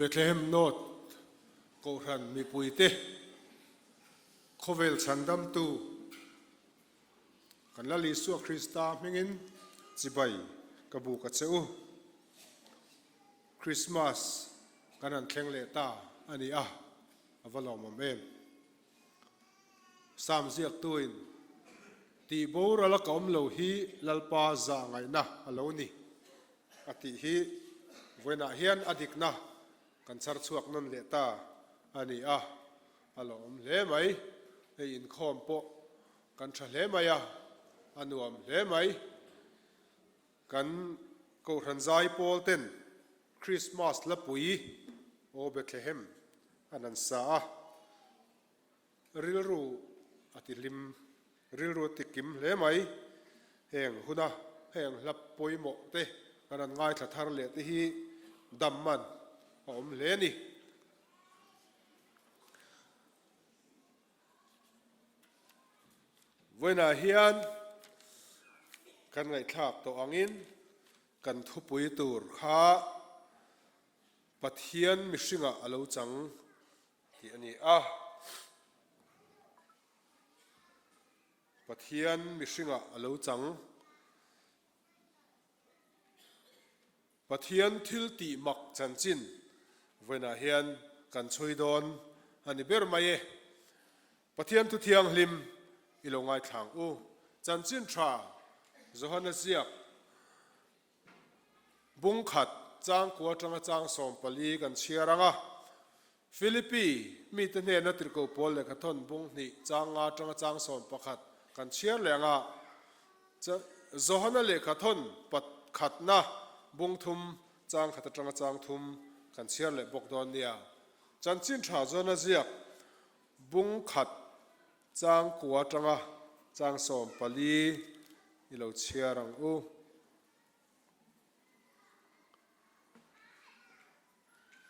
Bethlehem North Kohhran mipuite khawvel chhandamtu kan Lal Isua Krista hmingin chibai ka buk a che u. Krismas kan han thleng leh ta a ni a, a va lawmawm em. Sam ziaktuin, Tih boral a ka awm lo hi Lalpa zah ngaihna a lo ni, a tih hi vawiinah hian a dikna kan chhar chhuak nawn leh ta a ni a, a lawmawm hle mai. Hei inkhawm pawh kan tha hle mai a, a nuam hle mai. Kan Kohhran zai pawl ten Krismas lapui Aw Bethlehem an an sa a, rilru a ti hlim, rilru a ti kim hle mai. Heng huna heng hla pawimawh te kan han ngaithla thar leh te hi dam man a awm hle a ni. Vawiinah hian kan ngaihthlak tawh angin kan thupui tur kha Pathian mihringah a lo chang tih a ni a. Pathian mihringah a lo chang. Pathian thil tih mak chanchin vawiinah hian kan chhui dawn a ni ber mai e. Pathian thu thianghlim i lo ngaithlang u. Chanchin tha Johana ziak bung khat changkua atanga chang 14 kan chhiar ang a. Philippi mite hnena tirhkoh pawl lehkhathawn bung hnih chang nga atanga chang 11 kan chhiar leh ang a. Johana lehkhathawn pakhatna bung thum chang khat atanga chang thum kan chhiar leh bawk dawn nia. Chanchin tha Johana ziak bung khat chang kua atanga chang 14 i lo chhiar ang u.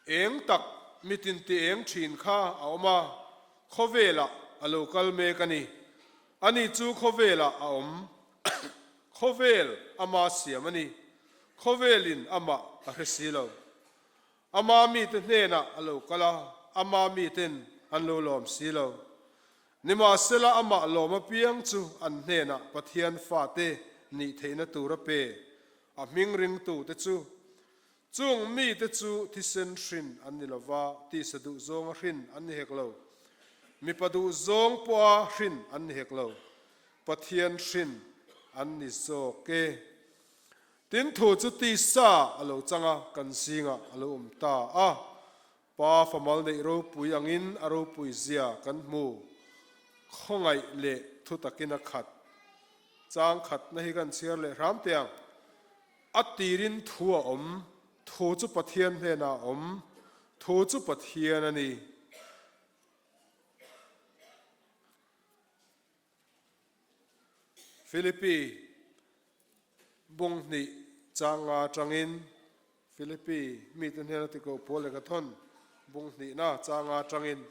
Eng tak mitin ti eng thin kha a awm a, khawvelah a lo kal mek a ni. Ani chu khawvelah a awm. Khawvel ama siam a ni. Khawvelin amah a hre si lo. Ama mite hnenah a lo kal a, ama miten an lo lawm si lo. Nimahsela amah lawm apiang chu an hnenah Pathian fate nih theihna tur a pe. A hming ringtute chu Chung mite chu thisen hrin an ni lova, tisa duhzawnga hrin an ni hek lo. Mipa duhzawng pawha hrin an ni hek lo. Pathian hrin an ni zawk e. Tin thu chu tisa a lo chang a, kan zingah a lo awm ta a. Pa famal neih ropui angin a ropui zia kan hmu. Khawngaih leh thutakin a khat. Chang khatna hi kan chhiar leh hram teh ang. A tirin thu a awm, thu chu Pathian hnenah a awm, thu chu Pathian a ni. Philippi bung hnih chang nga atangin Philippi mite hnena tikoh pawl leh ka thawn bung hnihna chang nga atangin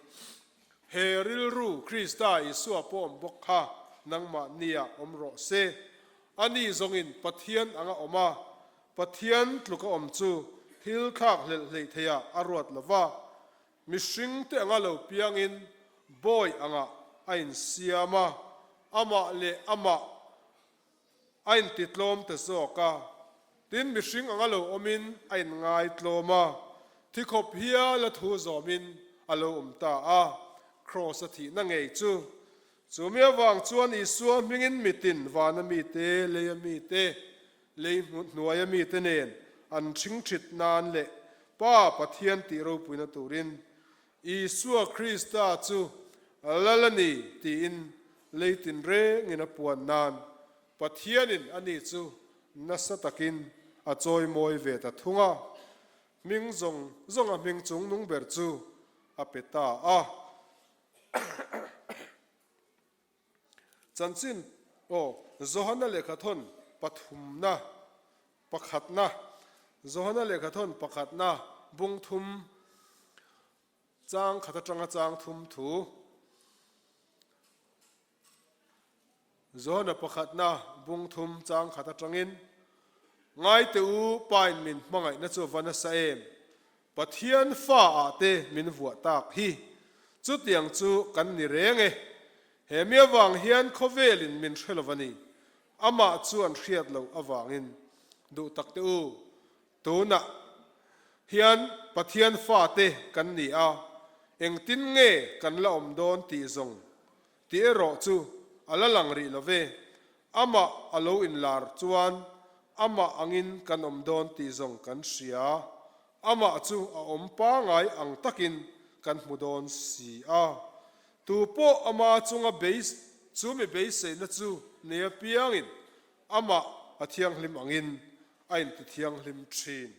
He rilru Krista Isua pawh awm bawk kha nangmah nia awm rawh se. Ani zawngin Pathian anga awm a, Pathian tluka awm chu thil thlak hlelh hleih theiah a ruat lo va, mihring te anga lo piangin bawi angah a insiam a, amah leh amah a intitlawm ta zawk a, tin mihring anga lo awmin a inngaitlawm a, thi khawp hial a thu zawmin a lo awm ta a, Kraws a thihna ngei chu. Chu mi avang chuan Isua hmingin mitin vana mite, leia mite, lei hnuaia mite nen an ṭhingṭhit nan leh Pa Pathian tih ropuina turin Isua Krista chu Lal a ni tiin lei tinrengin a puan nan Pathianin ani chu nasa takin a chawimawi ve ta thung a, hming zawng zawnga hming chungnung ber chu a pe ta a. Chanchin aw Johana lehkhathawn pathumna pakhatna Johana lehkhathawn pakhatna bung thum chang khat atanga chang thum thu Johana pakhatna bung thum chang khat atangin Ngaite u Pain min hmangaihna chu a va nasa em? Pathian fa ah te min vuah tak hi. Chutiang chu kan ni reng e. He mi avang hian khawvelin min hre lo a ni. Amah chu an hriat loh avangin duh tak te u, tunah hian Pathian fate kan ni a, engtin nge kan la awm dawn tih zawng tih erawh chu a la lang rih lo ve. Amah a lo inlar chuan amah angin kan awm dawn tih zawng kan hria. Amah chu a awm pangai ang takin kan hmu dawn si a. Tu pawh ama chunga beis chu mi beiseina chu nei apiangin amah a thianghlim angin a intithianghlim thin.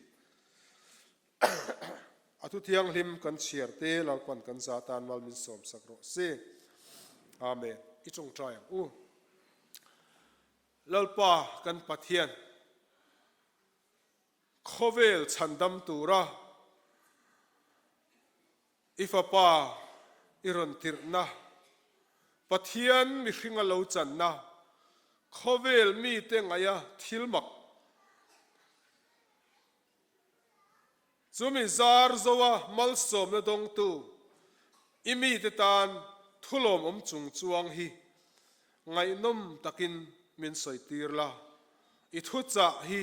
A thu thianghlim kan chhiar te Lalpan kan za tan mal min sawmsak rawh se. Amen. I tawngtai ang u. Lalpa kan Pathian khawvel chhandam tura I fapa i rawn tirhna, Pathian mihringa lo channa, khawvel mite ngaia thil mak, chumi zar zoa malsawmna dawngtu i mite tan thulawmawm chung chuang hi ngaihnawm takin min sawitir la, i thuchah hi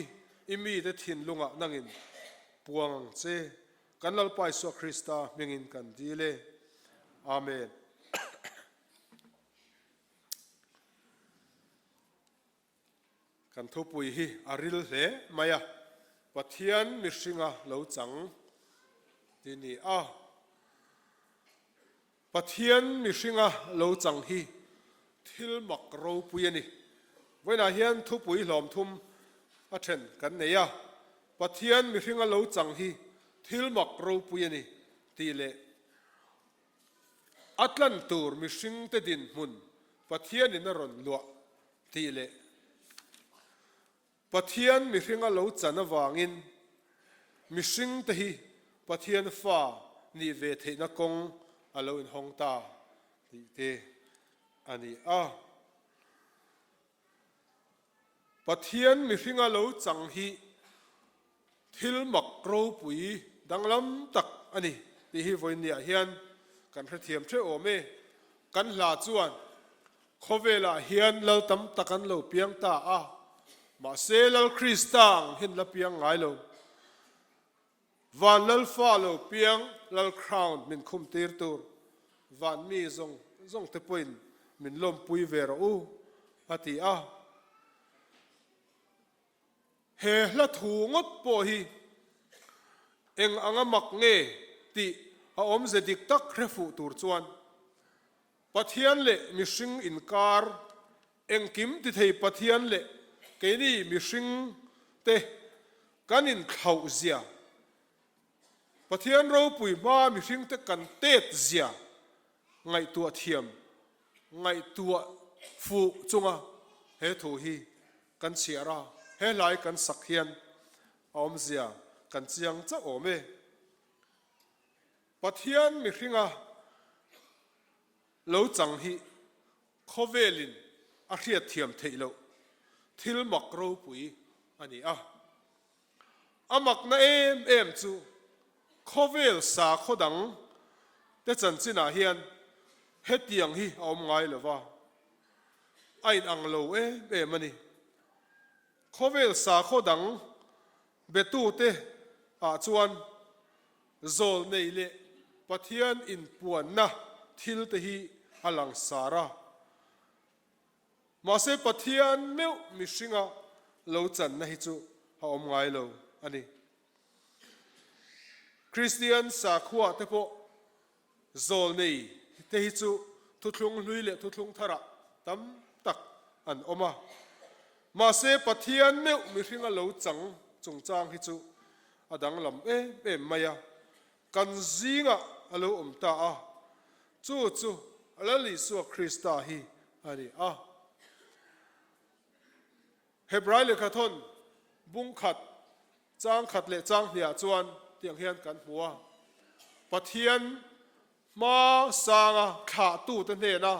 i mite thinlungah nangin puang ang che. Kan Lalpa Isua Krista hmingin kan dil e. Amen. Kan thupui hi a ril hle mai a, Pathian mihringa lo chang ti ni a. Pathian mihringa lo chang hi thil mak ropui a ni. Vawiinah hian thupui hlawm thum a then kan nei a, Pathian mihringa lo chang hi thil mak ropui a ni tih leh a tlan tur mihringte dinhmun Pathianin a rawn luah tih leh Pathian mihringa lo chan avangin mihringte hi Pathian fa nih ve theihna kawng a lo inhawng ta tih te a ni a. Pathian mihringa lo chang hi thil mak ropui danglam tak a ni tih hi vawiinniah hian kan hrethiam theuh awm e. Kan hla chuan Khawvelah hian lal tam tak an lo piang ta a, mahse Lal Krista ang hian la piang ngai lo. Van Lal fa lo piang Lal Crown min khum tir tur van mi zawng zawng te pawhin min lawmpui ve rawh u, a ti a. He hla thu ngawt pawh hi eng anga mak nge tih a awmze dik tak hre fuh tur chuan Pathian leh mihring inkar, engkim tithei Pathian leh keini mihring te kan inthlauh zia, Pathian ropui hmaa mihring te kan tet zia ngaihtuah thiam, ngaihtuah fuh chunga he thu hi kan chhiar a, he hlai kan sak hian a awmzia kan chiang chauh awm e. Pathian mihringa lo chang hi khawvelin a hriatthiam theih loh thil mak ropui a ni a. A makna em em chu khawvel sakhaw dang te chanchinah hian hetiang hi a awm ngai lo va, a inang lo em em a ni. Khawvel sakhaw dang betute ah chuan Zawlnei leh Pathian inpuanna thil te hi a langsar a. Mahse Pathian meuh mihringa lo channa hi chu a awm ngai lo a ni. Kristian sakhua te pawh zawlnei te hi chu thuthlung hlui leh thuthlung tharah tam tak an awm a. Mahse Pathian meuh mihringa lo chang chungchang hi chu a danglam em em mai a, kan zingah a lo awm ta a, chu chu Lal Isua Krista hi a ni a. Hebrai lehkhathawn bung khat, chang khat leh chang hniah chuan tiang hian kan hmu a, Pathian hma sanga thlahtute hnena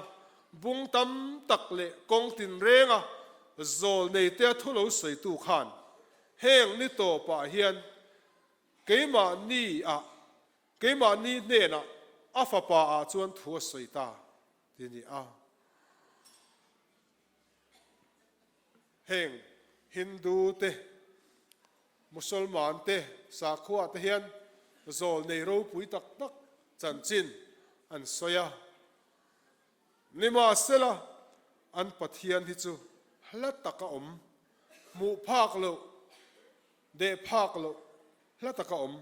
bung tam tak leh kawng tinrenga zawl neitea thu lo sawitu khan heng ni tawpah hian. Keimahni ah, keimahni hnenah a fapa ah chuan thu a sawi ta ti a ni a. Heng Hindu te, Musalman te sakhua te hian zawl nei ropui tak tak chanchin an sawi a. Nimahsela, an Pathian hi chu hla taka awm, hmuh phak loh, deh phak loh hla taka awm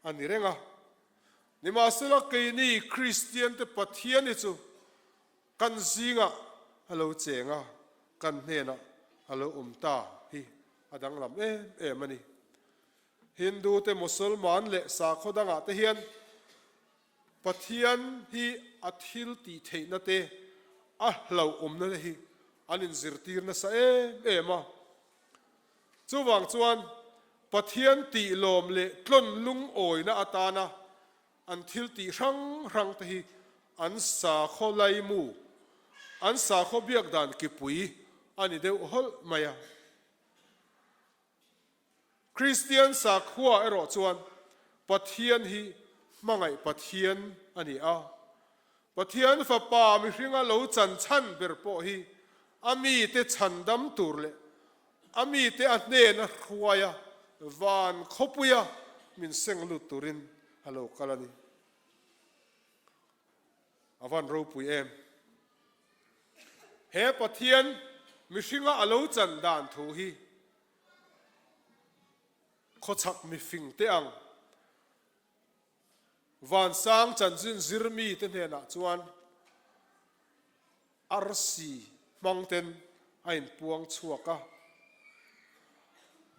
a ni reng a. Nimahsela, keini Kristiante Pathian hi chu kan zingah a lo cheng a, kan hnenah a lo awm ta hi a danglam em em a ni. Hindu te, Mosolman leh sakhaw dangah te hian Pathian hi a thil tih theihna te, a hlauhawmna te hi an inzirtir nasa em em a. Chuvang chuan Pathian tih lawm leh tlawn lungawina atana an thil tih hrang hrang te hi an sakhaw laimu, an sakhaw biak dan kipui a ni deuh hawlh mai a. Kristian sakhua erawh chuan Pathian hi hmangaih Pathian a ni a. Pathian Fapa mihringa lo chan chhan ber pawh hi a mite chhandam tur leh a mite a hnena hruaia van khawpuia min seng lut turin a lo kal a ni. A van ropui em! He Pathian mihringa a lo chan dan thu hi Khawchhak mifing te ang Vansang chanchin zir mite hnenah chuan arsi hmang ten a inpuang chhuak a.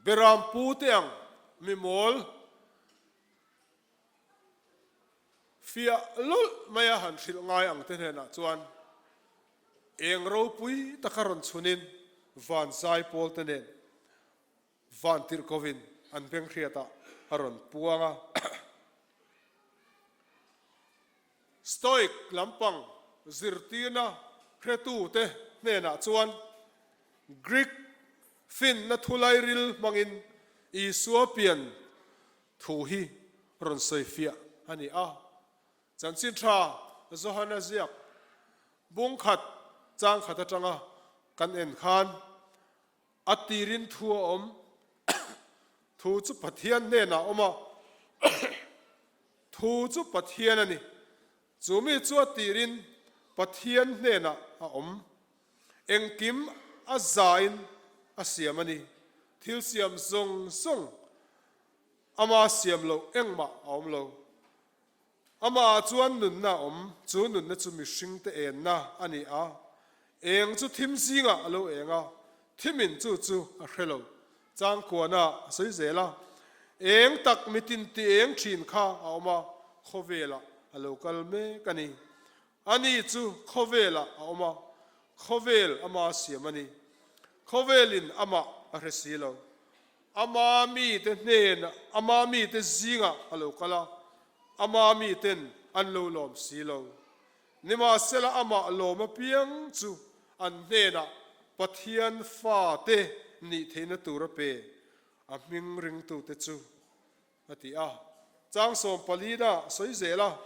Berampu te ang mimawl Fiah lawlh maia han hrilh ngai ang te hnenah chuan eng ropui taka rawn chhunin van zai pawl te nen van tirh kovin an beng hriatah a rawn puang a. Stoic lampang zirtirna hretute hnenah chuan Greek finna thulairil hmangin Isua pian Thu hi rawn sawi fiah a ni a. Chanchin tha Johana ziak bung khat chang khat atanga kan en khan a tirin thu a awm, thu chu Pathian hnenah a awm a, thu chu Pathian a ni. Chu mi chu a tirin Pathian hnenah a awm. Engkim a zain a siam a ni. Thil siam zawng zawng Ama siam loh engmah a awm lo. Amahah chuan nunna a awm, chu nunna chu mihringte enna a ni a. Eng chu thim zingah a lo eng a, thimin chu chu a hre lo. Changkuana a sawi zel a, Eng tak mitin ti eng thin kha a awm a, khawvelah a lo kal mek a ni. Ani chu khawvelah a awm a, khawvel ama siam a ni. Khawvelin amah a hre si lo. Ama mite hnenah, ama mite zingah a lo kal a, ama miten an lo lawm si lo. Nimahsela amah lawm apiang chu an hnenah Pathian fate nih theihna tur a pe, a hming ringtute chu, a ti a. Chang 14 a sawi zel a,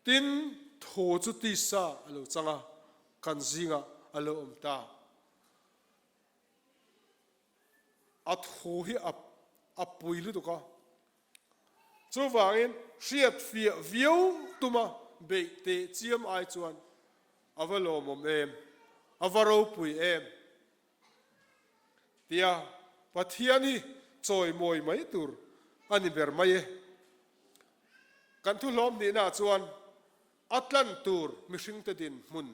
Tin, thu chu tisa a lo chang a, kan zingah a lo awm ta. A thu hi a a pui lutuk a, chuvangin hriat fiah viau tuma beih teh chiam ai chuan a va lawmawm em, a va ropui em tia Pathian hi chawimawi mai tur a ni ber mai e. Kan thuhlawm hnihnaah chuan A tlan tur mihringte dinhmun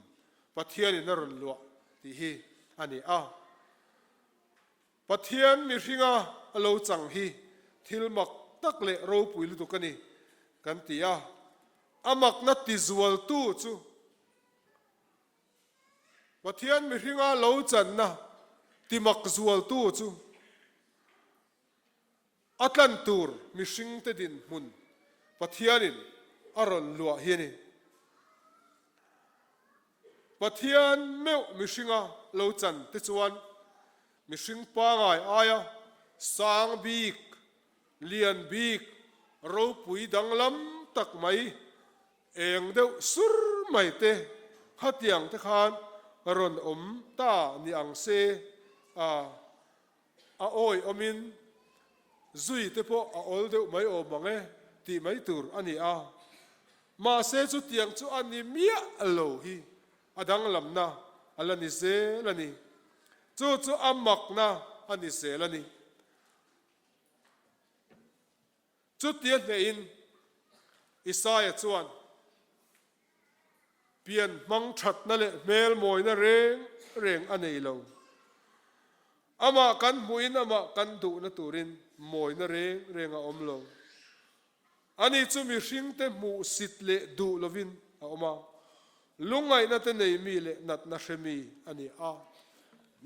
Pathianin a rawn luah tih hi a ni a. Pathian mihringa a lo chang hi thil mak tak leh ropui lutuk a ni kan ti a. A makna tizualtu chu Pathian mihringa lo channa timak zualtu chu A tlan tur mihringte dinhmun Pathianin a rawn luah hi a ni. Pathian meuh mihringa lo chan te chuan mihring pangai aia sang bik. Lian bik ropui danglam tak mai eng deuh sur mai te khatiang te khan rawn awm ta ni ang se a a awi awmin zui te pawh a awl deuh mai awm ang e tih mai tur a ni a. Mahse chutiang chu a ni miah lo hi a danglamna a la ni zel a ni. Chu chu a makna a ni zel a ni. Chutia hnehin Isaia chuan pian hmang thatna leh hmel mawina reng reng a nei lo. Amah kan hmuhin amah kan duhna turin mawina reng reng a awm lo. Ani chu mihringte hmuhsit leh duh lovin a awm a, lungngaihna te nei mi leh natna hre mi a ni a.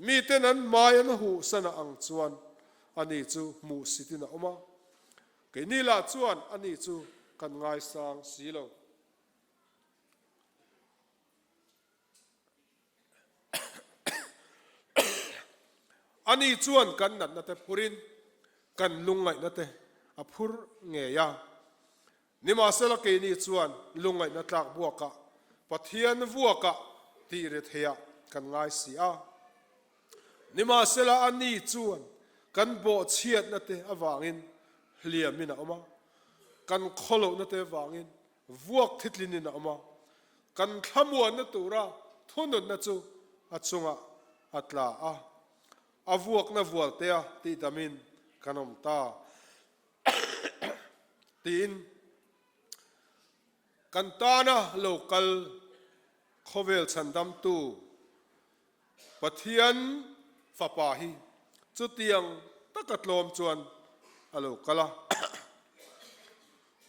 Miten an hmai an huhsana ang chuan ani chu hmuhsitin a awm a, keini lah chuan ani chu kan ngaisang si lo. Ani chuan kan natna te phurin kan lungngaihna te a phur ngei a. Nimahsela keini chuan lungngaihna tlak buakah Pathian vuakah tih ri theiah kan ngai si a. Nimahsela ani chuan kan bawhchhiatna te avangin hliamin a awm a, kan khawlohna te avangin Vuak thitlinin a awm a, kan thlamuanna tura thununna chu a chungah a tla a, a vuakna vualtea tihdamin kan awm ta tiin kan tana lo kal khawvel chhandamtu Pathian Fapa hi chutiang taka tlawm chuan a lo kal a.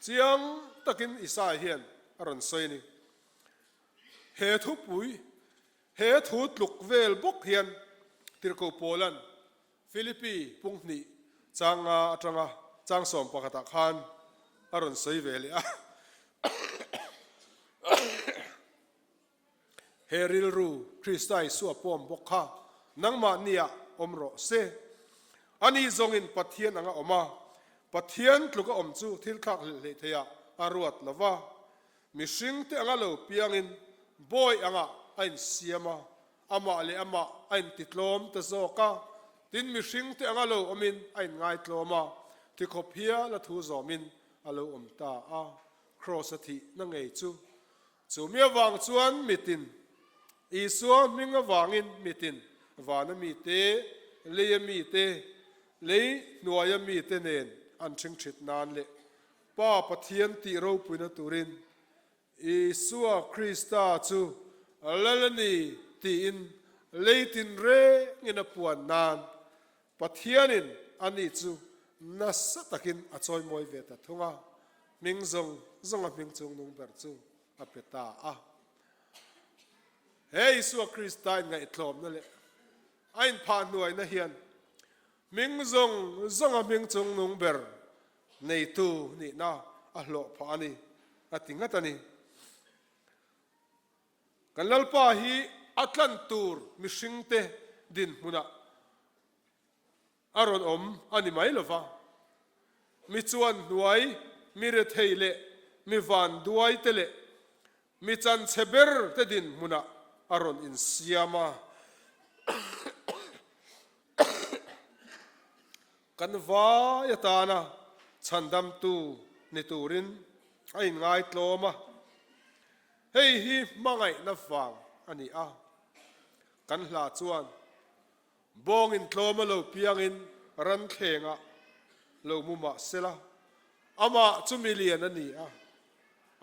Chiang takin Isaiah hian a rawn sawi a ni. He thupui, he thu tluk vel bawk hian Tirhkoh Paula'n Philippi punghnih chang nga atanga chang sawm pakhatah khan a rawn sawi ve leh a. He rilru Krista Isua pawm bawk kha nangmahniah awm rawh se. Ani zawngin Pathian anga awm a, Pathian tluka awm chu thil thlak hlelh hleih theiah a ruat lo va. Mihringte anga lo piangin bawi angah a insiam a, amah leh amah a intitlawm ta zawk a, tin mihringte anga lo awmin a inngaitlawm a, tikhawp hial a thu zawmin a lo awm ta a. Kraws a thihna ngei chu Chu mi avang chuan mitin, Isua hming avangin mitin, vana mite, leia mite, lei hnuaia mite nen an ṭhingṭhit nan leh Pa Pathian tih ropuina turin Isua Krista chu Lal a ni tiin lei tinrengin a puan nan Pathianin ani chu nasa takin a chawimawi ve ta thung a, hming zawng zawnga hming chungnung ber chu a pe ta a. He Isua Krista inngaihtlawmna leh a inphahhnuaina hian hming zawng zawnga hming chungnung ber neitu nihna a hlawh phah a ni, a ti ngat a ni. Kan Lalpa hi a tlan tur mihringte dinhmunah a rawn awm a ni mai lova, mi chuan hnuai, mi rethei leh mi vanduaite leh mi chanchhe berte dinhmunah a rawn insiam a. Kan vai atana chhandamtu ni turin a inngaitlawm a. Hei hi hmangaihna vang a ni a, kan hla chuan bawngin tlawm a lo piangin ranthlengah lo mu mah sela, amah chu milian a ni a,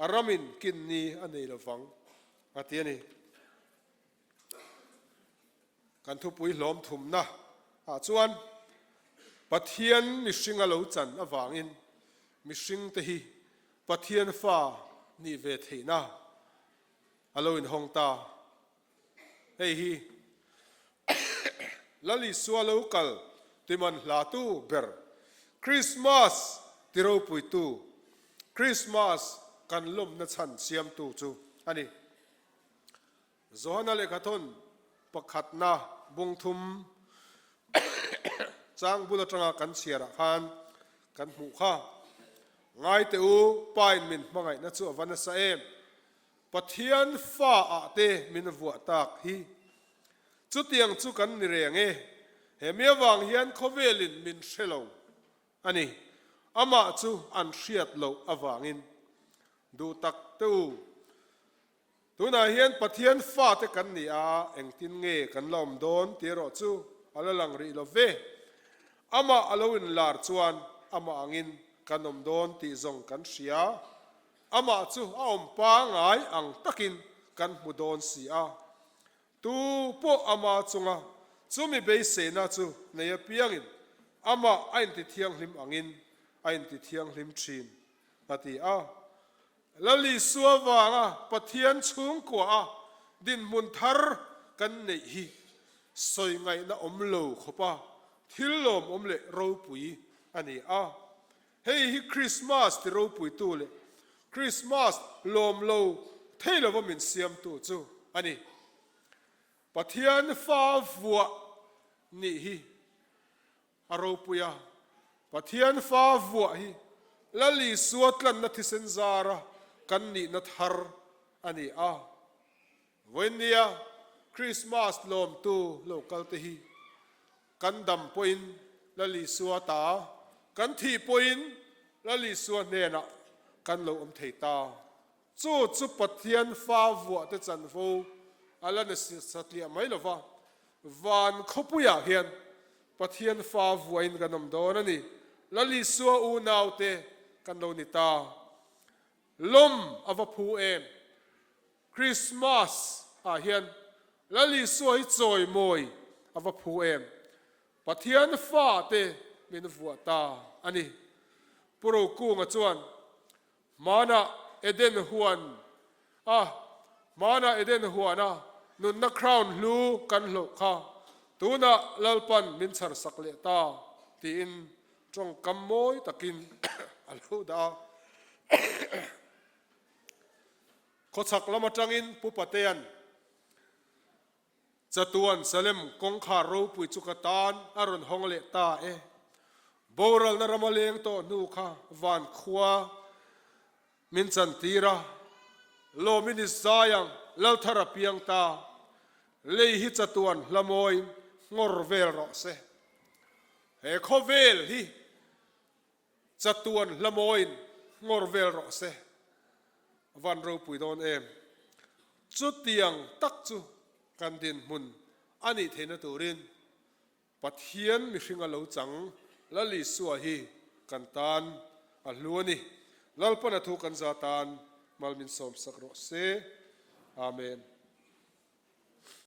a ramin kinni a nei lovang a ti a ni. Kan thupui hlawm thumna ah chuan Pathian mihring a lo chan avangin mihringte hi Pathian fa nih ve theihna a lo inhawng ta. Hei hi Lal Isua lo kal timan hlatu ber Krismas ti ropuitu, Krismas kan lawmna chhan siamtu chu a ni. Johana lehkhathawn pakhatna bung thum chang bul atanga kan chhiarah khan. kan hmuh kha. Ngai teh u, Pain min hmangaihna chu a va nasa em! Pathian fa ah te min vuah tak hi. Chutiang chu kan ni reng e. He mi avang hian khawvelin min hre lo a ni. Amah chu an hriat loh avangin. Duh tak teh u. Tunah hian Pathian fate kan ni a, engtin nge kan la awm dawn tih erawh chu a la lang rih lo ve. Amah a lo inlar chuan amah angin kan awm dawn tih zawng kan hria. Amah chu a awm pangai ang takin kan hmu dawn si a. Tu pawh ama chunga chumi beiseina chu nei apiangin amah a intithianghlim angin a intithianghlim thin, a ti a. Lal Isua vanga Pathian chhungkua a dinhmun thar kan neih hi sawi ngaihna awm lo khawpa thil lawmawm leh ropui a ni a. Hei hi Krismas ti ropuitu leh Krismas lawm lo thei lova min siamtu chu a ni. Pathian fa vuah nih hi A ropui a, Pathian fa vuah hi Lal Isua tlanna thisen zara kan nihna thar a ni a. Vawiinnia Krismas lawmtu lo kalte hi kan dam pawhin Lal Isua ta, kan thih pawhin Lal Isua hnenah kan lo awm thei ta. Chu chu Pathian fa vuahte chanvo a la ni satliah mai lo va, van khawpuiah hian Pathian fa vuahin kan awm dawn a ni. Lal Isua unaute kan lo ni ta. Lawm a va phu em? Krismas ah hian Lal Isua hi chawimawi a va phu em? Pathian fate min vuah ta a ni. Pu Rokunga chuan Hmanah Eden huan a Hmanah Eden huana nunna crown hlu kan hloh kha tunah Lalpan min chhar sak leh ta tiin tawngkam mawi takin a lo dah a. Khawchhak lam atangin Pu Patea'n Chatuan Salem kawngkhar ropui chu ka tan a rawn hawng leh ta e. Boralna rama leng tawh hnu kha van khua min chantir a, lawmin i zai ang Lalthar a piang ta, lei hi chatuan hlamawiin nghawr vel rawh se. He khawvel hi Chatuan hlamawiin nghawr vel rawh se. Van ropui dawn em? Chutiang tak chu kan dinhmun a nih theihna turin Pathian mihringa lo chang Lal Isua hi kan tan a hlu a ni. Lalpan a thu kan za tan mal min sawmsak rawh se. Amen.